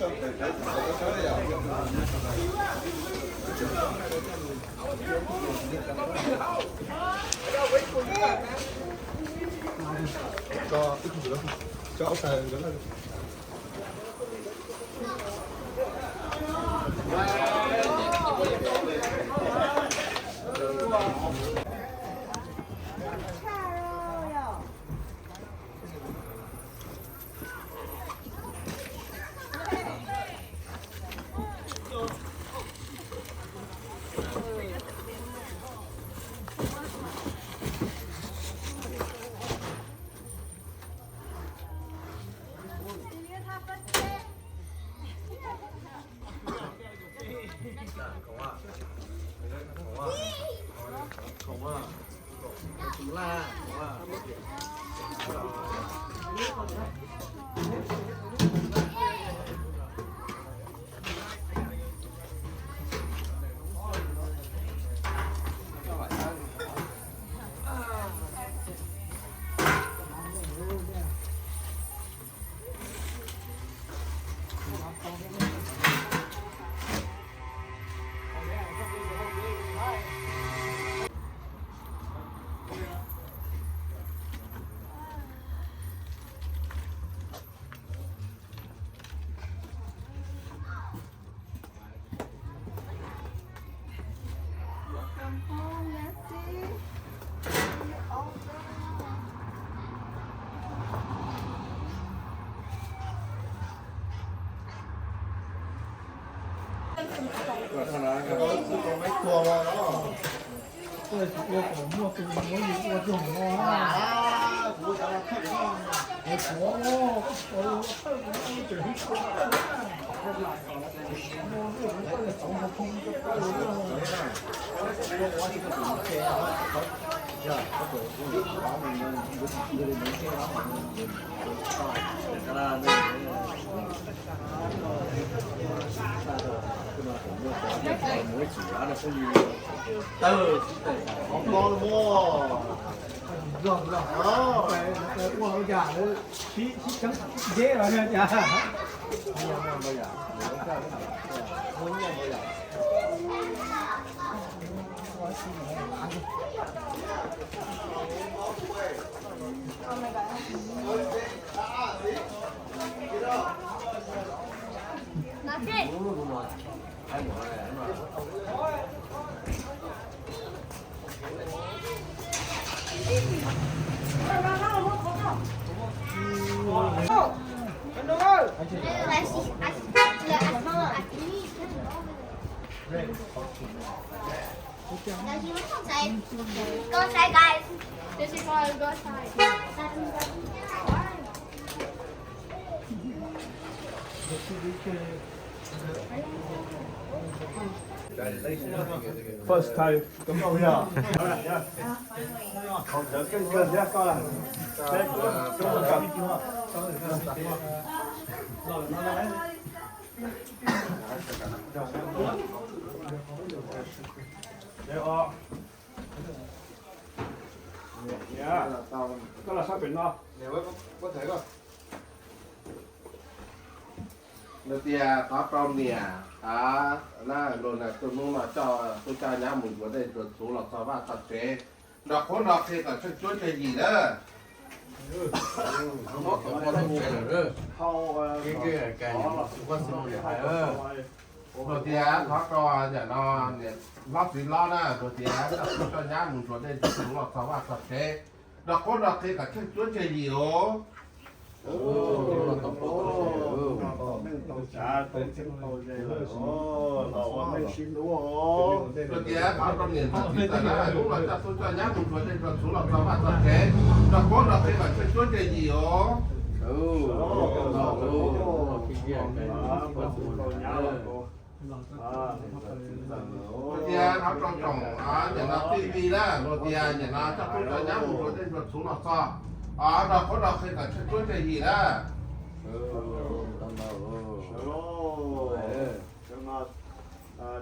Go outside, guys. This is why I go outside. First time. Koj los sab pem no. Nws tias thov rau niam, a, na, luag na, tus hnub no coj tub coj nyab mus ntsuas dej ntsuas txhuv los txog vaj txog tsev, nrog qhuab nrog qhia kom tsheej cuab tsheej yim na. Luag tias thov rau niam no, niam hlob txiv hlob na, luag tias coj tub coj nyab mus ntsuas dej ntsuas txhuv los txog vaj txog tsev, nrog qhuab nrog qhia kom tsheej cuab tsheej yim os. Luag tias thov rau niam no txiv ntxawm na, hnub no coj tub coj nyab mus ntsuas dej ntsuas txhuv los txog vaj txog tsev, nrog qhuab nrog qhia kom tsheej cuab tsheej yim os. Luag tias thov rau tsoom, a, niam no tij vi na, luag tias niam no coj tub coj nyab mus ntsuas dej ntsuas txhuv los txog, a, nrog qhuab nrog qhia kom tsheej cuab tsheej yim na.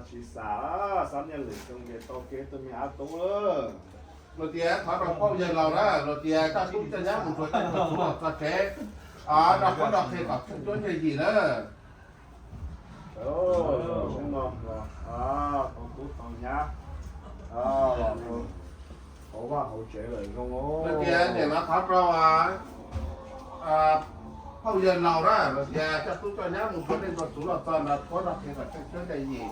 Tsis xav, xav niaj lwm xyoo ces tau kev tau me av tub lawm. Luag tias thov rau poj yawg laus na, luag tias coj tub coj nyab mus ntsuas dej ntsuas txhuv los txog tsev, a, nrog qhuab nrog qhia kom tsheej cuab tsheej yim na. Hnub no los tau tub tau nyab los rau hauv vaj hauv tsev lawm zoo. Tias nim no thov rau phauj yawg laus na, los tias coj tub coj nyab mus nrog dej nrog txhuv los txog nrog puab nrog qhia kom tsheej cuab ntse yim.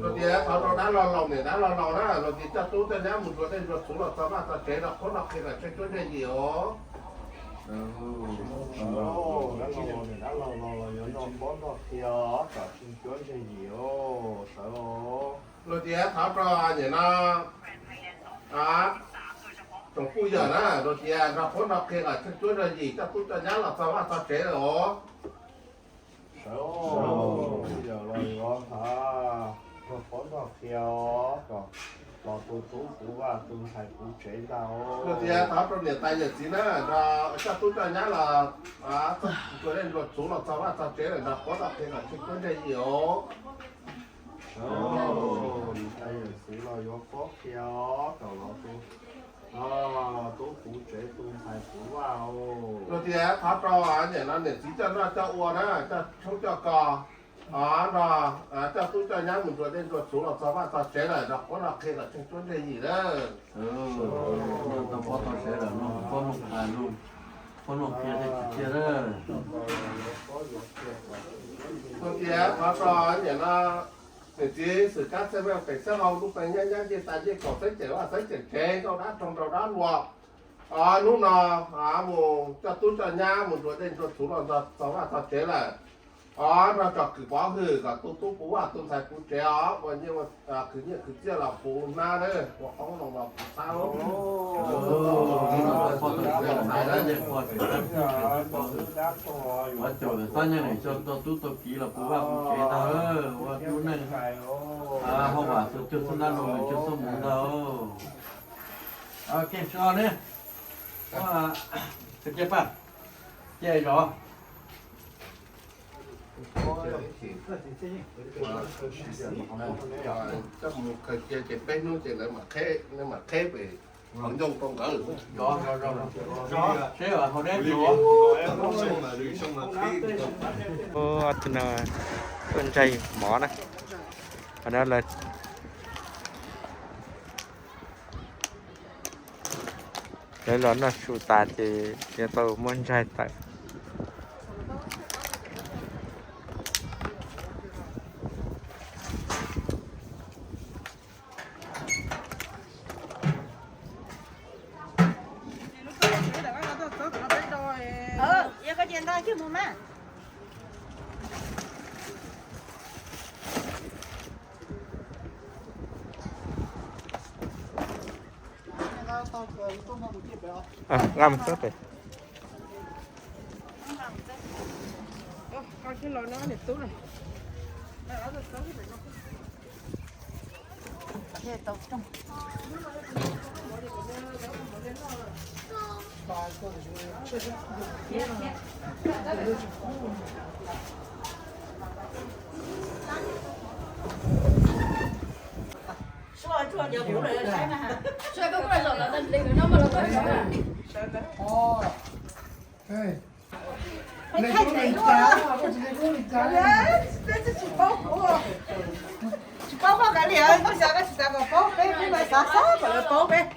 Los tias thov rau dab laug laus niam dab laug laus na, los tias coj tub coj nyab mus nrog dej nrog txhuv los txog vaj txog tsev nrog puab nrog qhia kom tsheej cuab ntse yim os. Dab laug niam dab laug laus los yuav nrog puab nrog qhia kom tsheej cuab ntse yim os, sawv os. Los tias thov rau nim no tsoom phooj ywg na, los tias nrog puab nrog qhia kom tsheej cuab ntse yim, coj tub coj nyab los txog vaj txog tsev lawm os. Sawv os, phooj ywg los yuav nrog puab nrog qhia os, kom los tu tub puv vaj tu ntxhais puv tsev ntag os. Los tias thov rau niam tais yawm txiv na, nrog coj tub coj nyab los nrog dej nrog txhuv los txog vaj txog tsev lawm nrog puab nrog qhia kom tsheej cuab ntse yim os. Niam tais yawm txiv los yuav puab qhia os, kom los tu tub puv tsev tu ntxhais puv vaj os. Los tias thov rau nim no niam txiv coj noj coj ua na, coj tshoob coj kos, nrog coj tub coj nyab mus nrog dej nrog txhuv los txog vaj txog tsev lawm nrog puab nrog qhia kom tsheej cuab ntse yim lawm. Tau pob tau sev lawm no, pob luaj qhia, pob luaj qhia thiaj tsis tiag lawm. Los tias thov rau nim no niam txiv xwm kab txhiaj meej pem txhiaj hau lub qee nyab nyab ncej tas ncej kaum xeeb ceem vaj xeeb ceem tsev nkauj dab rog nraug dab luag. Hnub no mus coj tub coj nyab mus nrog dej nrog txhuv los txog vaj txog tsev lawm. Nrog tsom kwm pov hwm kom tu tub puv vaj tu ntxhais puv tsev os, ua nyiaj khwv nyiaj khwv txiaj los puv hnab, ua qoob loo los puv xab. Ua caum lawm xab nyeej lawm coj tau tub tau kiv los puv vaj puv tsev ntag, ua lub neej hauj vam txhua caug xub nab loo lwm caug xub mus ntag. Keej tso ne, cia paj, cia zov. Coj mus khaws cia ces peb hnub ces lawv mam qheb, lawv mam qheb pem hauv ncoo rau nkawd. Seb hauv deb. Tus no tuaj ntsaig mov na, qhov no lawv los noj su tas ces yuav tau muab ntsaig tawm. Yog koj ces ntog kiag mus mas. Nqa mus txawb pem. Tsis paub koj kav liam, koj xav koj tsis xav kom paub, peb peb mas xav xav kom lawv paub peb.